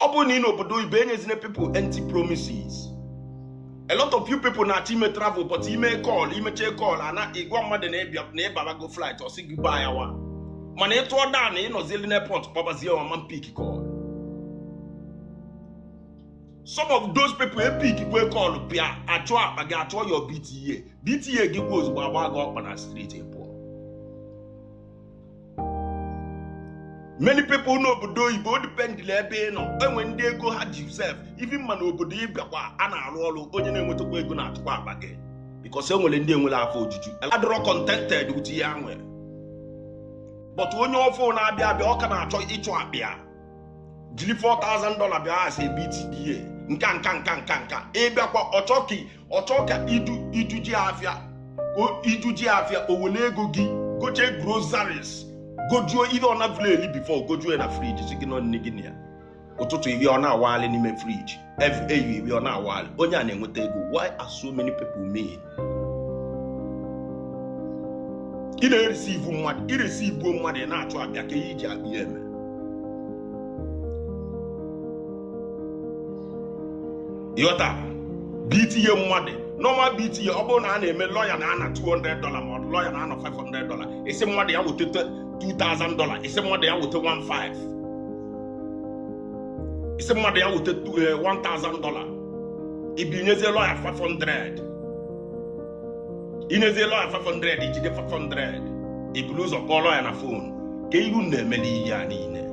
Ọ bụrụ na ị n'obodo oyibo, enyezina people empty promises. A lot of you people na-achọ ime travel, but ime call, imeche call ana ịgwa mmadụ na ịbịa na ịbabago flight, ọ sị gị baa ya wa, mana ị tụọ down na ịnọzieli n'airport, kpọbazie, ọ ma pick call. Some of those people epick kwe call bịa achọ akpa gị, achọ your BTA. BTA gị gwa ozugbo, agba gị ọkpa na street, pụọ. Many people n'obodo oyibo dependịla ebe ị nọ. Enwe ndị ego ha ji sef even ma n'obodo ịbịakwa a na-arụ ọrụ, onye na-enwetakwa ego na-atụkwa akpa gị, because e nwere ndị enwere afọ ojuju, adịrọ contented with ihe ha nwere. But onye ọfụ na-abịa abịa, ọ ka na-achọ ịchụ akpa ya, jiri $4,000 bịa asị BTA nka nka nka nka nka. Ịbịakwa, ọchọ ka idu iduji afịa, iduji afịa, o were ego gị gochie groceries, gojuo ihe ọ na-avụla eli before, gojuo na fridge, si gị nọ nne gị na ya ụtụtụ, ihe ọ na-awaghalị n'ime fridge, eyi ihe ọ na-awaghalị. Onye a na-enweta ego. Why are so many people mean? Ị na-ereceive mmadụ, ireceive mmadụ, ị na-achụ abịa ka ihe iji akpa ya eme. Ịghọta? BTA mmadụ, normal BTA, ọ bụrụ na a na-eme lawyer na-ana $200 ma ọ bụ lawyer na-ana $500, ị sị mmadụ ya weta $2,000, ị sị mmadụ ya weta 15, ị sị mmadụ ya weta $1,000, ibinyezie lawyer 500, inyezie lawyer 500, ijide 500, iburu ụzọ kpọọ lawyer na phone ka ihu na-emeli ihe a niile.